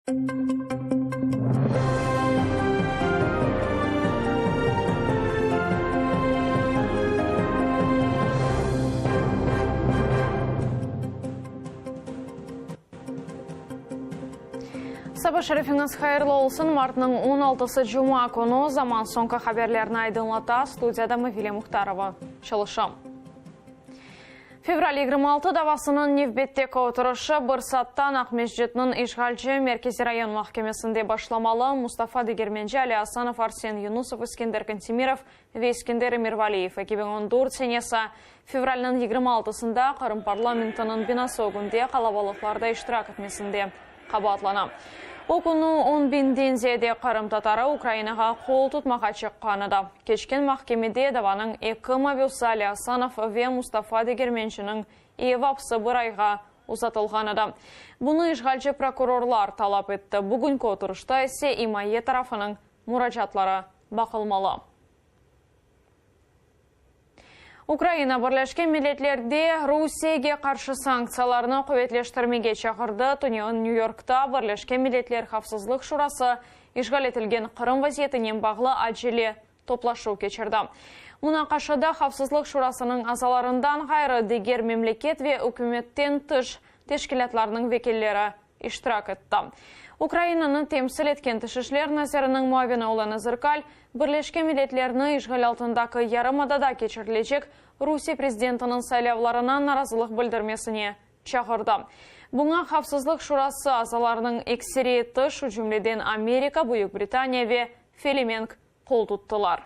Saba şerifiñiz hayırlı olsun. Martnıñ on altısı cuma künü Zaman soñki haberlerni aydınlata. Studiyada Mavile Muhtarova çalışa. Fevral 26 davasınıñ nevbetteki oturışı bir saattan Aqmescitniñ işğalci Merkeziy rayon mahkemesinde başlamalı. Mustafa Degermenci, Ali Asanov, Arsen Yunusov, İskender Kantemirov ve İskender Emirvaliyev 2014 senesi fevralniñ 26-sında Qırım parlamentiniñ binası ögünde qalabalıqlarda iştirak etmesinde qabaatlana. O künü on biñden ziyade qırımtatarı Ukrainağa qol tutmağa çıqqan edi. Keçken mahkemede davanıñ eki mabüsi Ali Asanov ve Mustafa Degermenciniñ ev apsi bir ayğa uzatılğan edi. Bunı işğalci prokurorlar talap etti. Bugünki oturışta ise imaye tarafınıñ muracaatları baqılmalı. Ukraina Birleşken Milletlerde Rusiyege qarşı sanktsiyalarnı quvetleştirmege çağırdı. Tünevin Nyü-Yorkta Birleşken Milletler Havfsızlıq Şurası işğal etilgen Qırım vaziyetinen bağlı acele toplaşuv keçirdi. Munaqaşada Havfsızlıq Şurasınıñ azalarından ğayrı diger memleket ve ükümetten tış teşkilâtlarnıñ vekilleri iştirak etti. Ukrainanı temsil etken Tış işler naziriniñ muavini Olena Zerkal, Birleşken Milletlerni işğal altındaki yarımadada keçirilecek Rusiye prezidentiniñ saylavlarına narazılıq bildirmesine çağırdı. Buña Havfsızlıq Şurası azalarınıñ ekseriyeti, şu cümleden Amerika, Büyük Britaniya ve Felemenk qol tuttılar.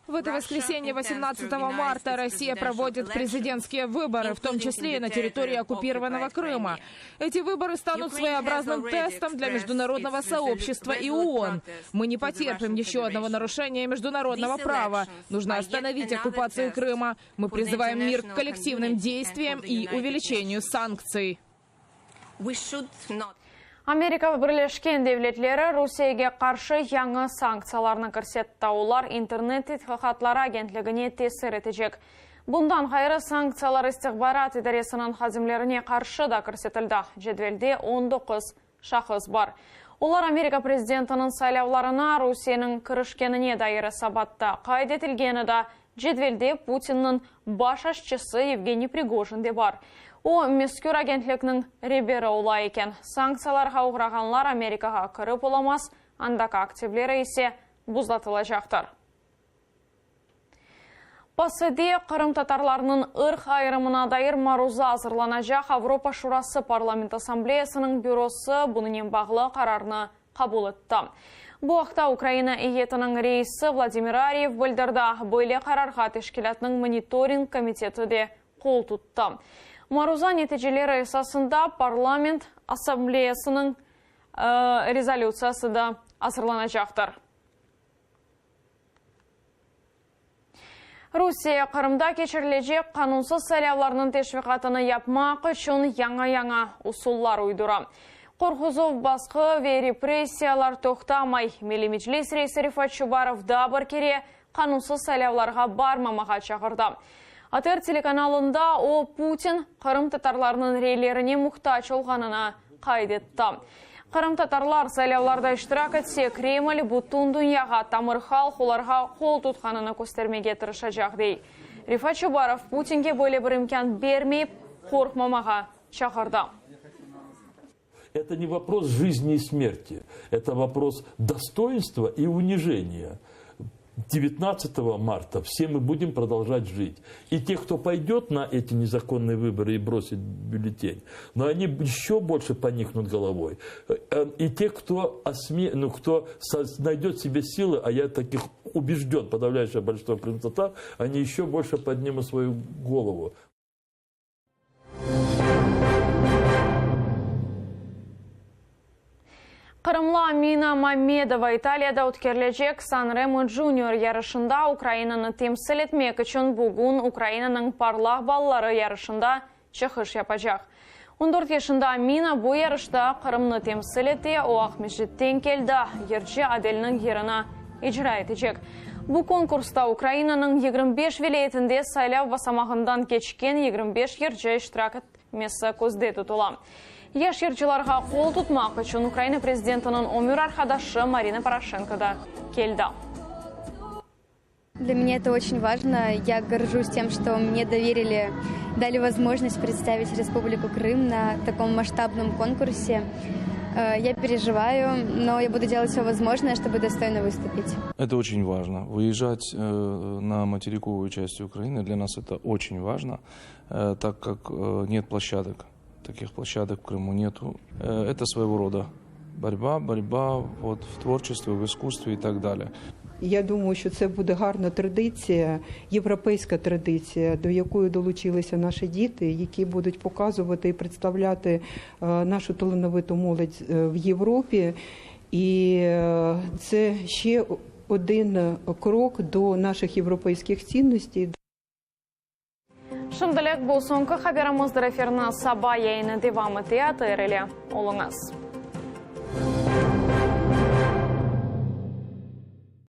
В это воскресенье 18 марта Россия проводит президентские выборы, в том числе и на территории оккупированного Крыма. Эти выборы станут своеобразным тестом для международного сообщества и ООН. Мы не потерпим еще одного нарушения международного права. Нужно остановить оккупацию Крыма. Мы призываем мир к коллективным действиям и увеличению санкций. Amerika Birleşken Devletleri Rusiyege qarşı yañı sanktsiyalarnı kirsetti, olar İnternet tedqiqatları agentligine tesir etecek. Bundan ğayrı, sanktsiyalar istihbarat idaresiniñ hadimlerine qarşı da kirsetildi, cedvelde 19 şahıs bar. Olar Amerika prezidentiniñ saylavlarına Rusiyeniñ kirişkenine dair esabatta qayd etilgeni da Cedvelde Putinniñ baş aşçısı Yevgeniy Prigojin de bar. O, mezkür agentlikniñ reberi ola eken. Sanktsiyalarğa oğrağanlar Amerikağa kirip olamaz, andaki aktivleri ise buzlatılacaqtır. PACEde qırımtatarlarnıñ ırq ayırımına dair maruza azırlanacaq Avropa Şurası Parlament Assambleyasınıñ bürosı bunınen bağlı qararnı qabul etti. Bu aqta Ukraina eyyetiniñ reisi Vladimir Aryev bildirdi. Böyle qararğa teşkilâtnıñ monitoring komiteti de qol tuttı. Maruza neticeleri esasında Parlament Assambleyasınıñ rezolütsiyası da azırlanacaqtır. Rusiye, Qırımda keçirilecek qanunsız saylavlarnıñ teşviqatını yapmaq içün yañı-yañı usullar uydura. Qorquzuv, basqı ve repressiyalar toqtamay. Milliy Meclis reisi Refat Çubarov daa bir kere qanunsız saylavlarğa barmamağa çağırdı. ATR telekanalında o, Putin qırımtatarlarnıñ reylerine muhtac olğanını qayd etti. Qırımtatarlar saylavlarda iştirak etse, Kreml bütün dünyağa tamır halq olarğa qol tutqanını köstermege tırışacaq, dey. Refat Çubarov Putinge böyle bir imkân bermeyip, qorqmamağa çağırdı. Это не vopros жизни и смерти, это vopros dostoinstva и унижения. 19 марта все мы будем продолжать жить. И те, кто пойдет на эти незаконные выборы и бросит бюллетень, но они еще больше поникнут головой. И те, кто, осме... ну, кто найдет себе силы, а я таких убежден, подавляющее большинство крымских они еще больше поднимут свою голову. Qırımlı Amina Mamedova İtaliyada ötkerilecek Sanremo Junior yarışında Ukrainanı temsil etmek içün bugün Ukrainanıñ parlaq balaları yarışında çıqış yapacaq. On dört yaşında Amina bu yarışta Qırımnı temsil ete, o Aqmescitten keldi, yırcı Adelniñ yırını icra etecek. Bu konkursta Ukrainanıñ 25 vilâyetinde saylav basamağından keçken 25 yırcı iştirak. Mesi közde tutula. Yaş yırcılarğa qol tutmaq içün Ukraina prezidentiniñ ömür arqadaşı Marina Poroşenko da keldi. Для меня это очень важно. Я горжусь тем, что мне доверили, дали возможность представить Республику Крым на таком масштабном конкурсе. Я переживаю, но я буду делать все возможное, чтобы достойно выступить. Это очень важно. Выезжать на материковую часть Украины для нас это очень важно, так как нет площадок. Таких площадок в Крыму нету. Это своего рода борьба, борьба вот в творчестве, в искусстве и так далее. Я думаю, що це буде гарна традиція, європейська традиція, до якої долучилися наші діти, які будуть показувати і представляти нашу талановиту молодь в Європі. І це ще один крок до наших європейських цінностей. Şimdilik bu soñki haberimizdir. Efirni saba yayını devam ete. ATR ile oluñız.